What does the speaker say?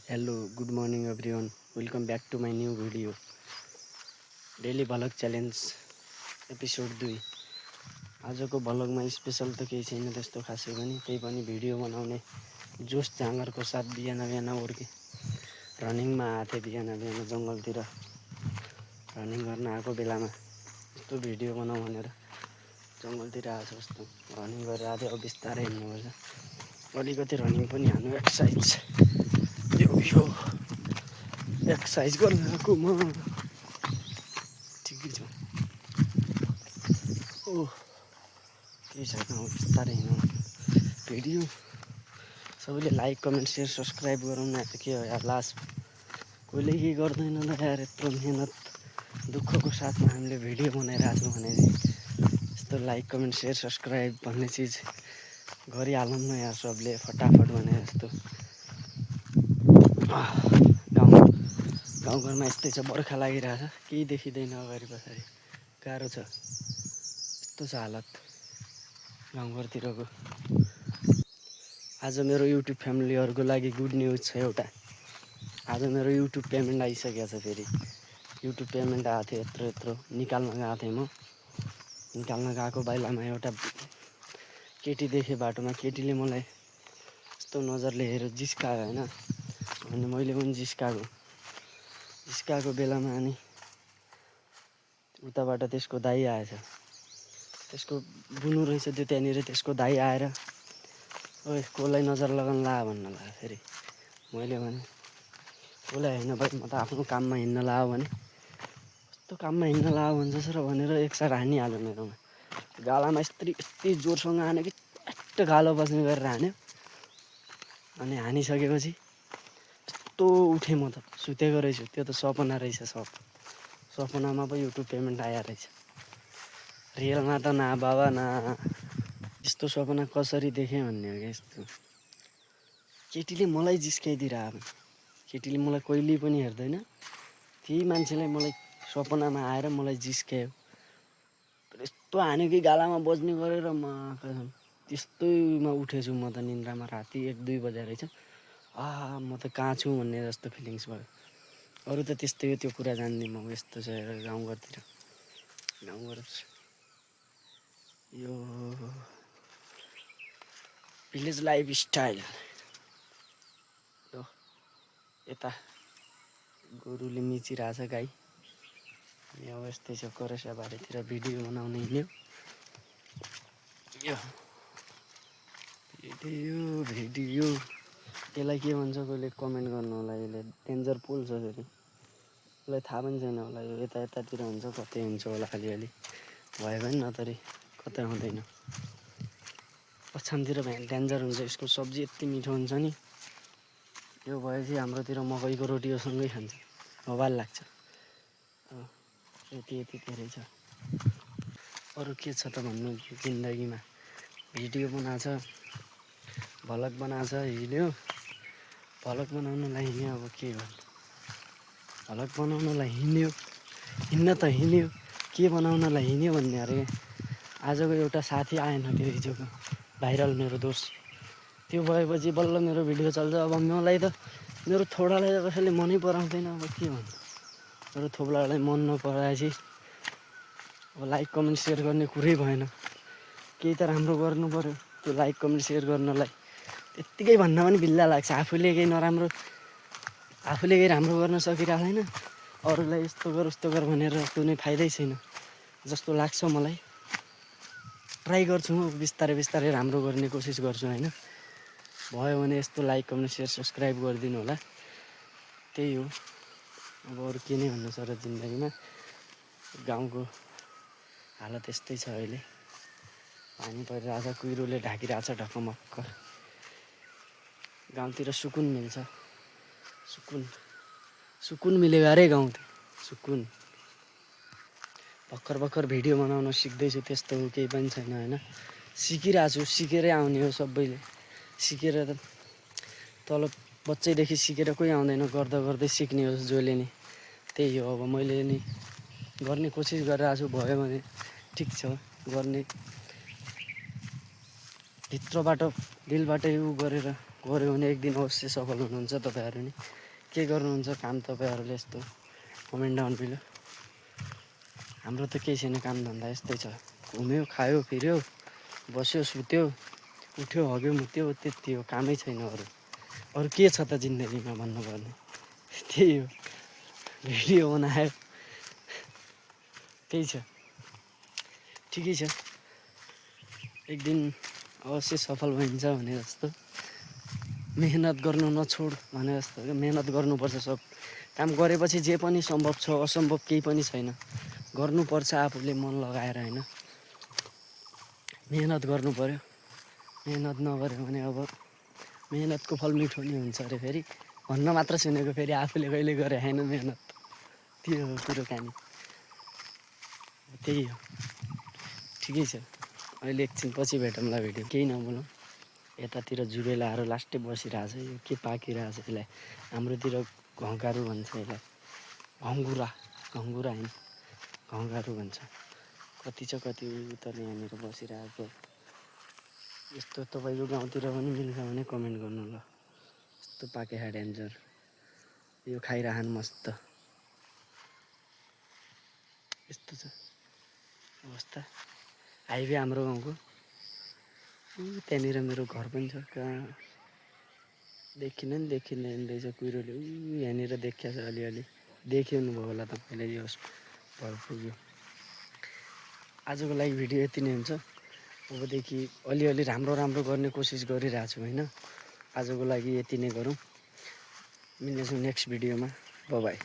Hello, good morning everyone. Welcome back to my new video. Daily vlog challenge episode 2। आजको भलगमा special त केही छैन त्यस्तो खासै पनि, त्यही पनि भिडियो बनाउने जोस जाँगरको साथ बिहान बिहान उर्के रनिङमा आथे। बिहान बिहान जङ्गलतिर रनिङ गर्न आएको बेलामा यस्तो भिडियो बनाऊ भनेर जङ्गलतिर आएको जस्तो रनिङ गरेर आथे। अब बिस्तारै हिँड्नुपर्छ, अलिकति रनिङ पनि हान्नु, एक्सर्साइज यो एक्सर्साइज गर्न आएको म ठिकै छु। ओह केही छैन, अब बिस्तारै हिँडौँ। भिडियो सबैले लाइक कमेन्ट सेयर सब्सक्राइब गरौँ न। के हो यार, लास्ट कोहीले केही गर्दैन ल यार। यत्रो मेहनत दुःखको साथमा हामीले भिडियो बनाइरहेको छौँ भने यस्तो लाइक कमेन्ट सेयर सब्सक्राइब भन्ने चिज गरिहालौँ न यार सबले फटाफट भने जस्तो। गाउँघरमा यस्तै छ, बर्खा लागिरहेछ, केही देखिँदैन अगाडि पछाडि, गाह्रो छ। यस्तो छ हालत गाउँघरतिरको। आज मेरो युट्युब फ्यामिलीहरूको लागि गुड न्युज छ एउटा। आज मेरो युट्युब पेमेन्ट आइसकेको छ। फेरि युट्युब पेमेन्ट आएको थियो, यत्रो निकाल्न गएको थिएँ म। निकाल्न गएको बेलामा एउटा केटी देखेँ बाटोमा। केटीले मलाई यस्तो नजरले हेरेर जिस्कायो होइन, अनि मैले पनि जिस्काएको बेलामा अनि उताबाट त्यसको दाइ आएछ। त्यसको बुनु रहेछ त्यो त्यहाँनिर। त्यसको दाइ आएर ओए कसलाई नजर लगाउन ला भन्न लाग्यो। फेरि मैले भने कसलाई होइन भाइ, म त आफ्नो काममा हिँड्न लायो भने कस्तो काममा हिँड्न लायो भन्छ र भनेर एक साइड हानिहाल्यो मेरोमा। गालामा यस्तै जोरसँग हान्यो कि ट्याक्क गालो बज्ने गरेर हान्यो। अनि हानिसकेपछि यस्तो उठेँ म त, सुतेको रहेछु। त्यो त सपना रहेछ, सपनामा पो युट्युब पेमेन्ट आएर रहेछ। रियलमा त ना बाबा ना। यस्तो सपना कसरी देखेँ भन्ने हो क्या। यस्तो केटीले मलाई जिस्काइदिरहेको, केटीले मलाई कहिले पनि हेर्दैन, त्यही मान्छेलाई मलाई सपनामा आएर मलाई जिस्कायो। यस्तो हान्यो कि गालामा बज्ने गरेर म त्यस्तैमा उठेछु म त निन्द्रामा। राति 1-2 बजे रहेछ। म त कहाँ छु भन्ने जस्तो फिलिङ्स भयो। अरू त त्यस्तै हो, त्यो कुरा जान्दिनँ म। यस्तो छ गाउँघरतिर, गाउँघर यो भिलेज लाइफ स्टाइल। यता गोरुले मिचिरहेछ गाई। अनि अब यस्तै छ, करेसा बारीतिर भिडियो बनाउने हिँड्यो। भिडियो यसलाई के भन्छ कहिले कमेन्ट गर्नु होला। यसले डेन्जर पुल छ। फेरि यसलाई थाहा पनि छैन होला, यो यतातिर हुन्छ, कतै हुन्छ होला। अलिअलि भयो भने नतरी कतै हुँदैन। पछामतिर डेन्जर हुन्छ। यसको सब्जी यति मिठो हुन्छ नि। यो भएपछि हाम्रोतिर मकैको रोटीसँगै खान्छ, बवाल लाग्छ। यति धेरै छ। अरू के छ त भन्नु जिन्दगीमा। भिडियो बनाएको छ, भलग बनाएको छ, हिँड्यो। भलग बनाउनलाई हिँड्यो, अब के गर्नु। भलग बनाउनलाई हिँड्यो, हिँड्न त हिँड्यो, के बनाउनलाई हिँड्यो भन्ने अरे। आजको एउटा साथी आएन, त्यो हिजोको भाइरल मेरो दोस्त। त्यो भएपछि बल्ल मेरो भिडियो चल्छ। अब मलाई त मेरो थोडालाई त कसैले मनै पराउँदैन। अब के भन्नु, मेरो थोप्लालाई मन नपराएपछि अब लाइक कमेन्ट सेयर गर्ने कुरै भएन। केही त राम्रो गर्नु पऱ्यो त्यो लाइक कमेन्ट सेयर गर्नलाई। त्यत्तिकै भन्न पनि भिल्ला लाग्छ। आफूले केही राम्रो गर्न सकिरहेको छैन, अरूलाई यस्तो गर उस्तो गर भनेर कुनै फाइदै छैन जस्तो लाग्छ मलाई। ट्राई गर्छु म बिस्तारै राम्रो गर्ने कोसिस गर्छु होइन। भयो भने यस्तो लाइक कमेन्ट सेयर सब्सक्राइब गरिदिनु होला। त्यही हो, अब अरू के नै भन्नु छ र जिन्दगीमा। गाउँको हालत यस्तै छ अहिले। पानी परिरहेछ, कुहिरोले ढाकिरहेछ ढकमक्क। गाउँतिर सुकुन मिल्छ, सुकुन मिलेगा रे गाउँ, सुकुन। भर्खर भिडियो बनाउन सिक्दैछु, त्यस्तो केही पनि छैन होइन। सिकिरहेको छु, सिकेरै आउने हो सबैले। सिकेर त तल बच्चैदेखि सिकेर कोही आउँदैन, गर्दै सिक्ने हो जसले नि। त्यही हो, अब मैले नि गर्ने कोसिस गरिरहेको छु। भयो भने ठिक छ, गर्ने भित्रबाट दिलबाट गरेर गऱ्यो भने एक दिन अवश्य सफल हुनुहुन्छ तपाईँहरू नि। के गर्नुहुन्छ काम तपाईँहरूले यस्तो कमेन्ट डाउन बिलो। हाम्रो त केही छैन, काम धन्दा यस्तै छ, घुम्यो खायो फिर्यो बस्यो सुत्यो उठ्यो हग्यो मुत्यो त्यति हो, कामै छैन। अरू के छ त जिन्दगीमा भन्नुपर्ने, त्यही हो। भिडियो बनायो त्यही छ, ठिकै छ। एक दिन अवश्य सफल भइन्छ भने जस्तो, मेहनत गर्नु नछोड भने जस्तो मेहनत गर्नुपर्छ। सब काम गरेपछि जे पनि सम्भव छ, असम्भव केही पनि छैन। गर्नुपर्छ आफूले मन लगाएर होइन, मेहनत गर्नु पऱ्यो। मेहनत नगऱ्यो भने अब मेहनतको फल मिठो नि हुन्छ अरे। फेरि भन्न मात्र सुनेको, फेरि आफूले कहिले गरे होइन मेहनत, त्यो हो कुरो कहानी। त्यही हो, ठिकै छ। अहिले एकछिन पछि भेटौँला भिडियो, केही नबोलौँ। यतातिर जुरेलाहरू लास्टै बसिरहेछ, यो के पाकिरहेछ यसलाई, हाम्रोतिर घङ्गारु भन्छ यसलाई, घङ्गुरा होइन घङ्गारु भन्छ। कति छ कति उता यहाँनिर बसिरहेको। यस्तो तपाईँको गाउँतिर पनि मिल्छ भने कमेन्ट गर्नु ल। यस्तो पाकेखा डेन्जर, यो खाइरहनु मस्त। यस्तो छ अवस्था। हाइवे हाम्रो गाउँको त्यहाँनिर मेरो घर पनि छ। कहाँ देखिँदैन रहेछ कुहिरोले, यहाँनिर देखिया छ अलिअलि, देखिनु भयो होला तपाईँले। यो भर पुग्यो। आजको लागि भिडियो यति नै हुन्छ। अबदेखि अलिअलि राम्रो गर्ने कोसिस गरिरहेको छु होइन। आजको लागि यति नै गरौँ, मिल्नेछौँ नेक्स्ट भिडियोमा। बाई।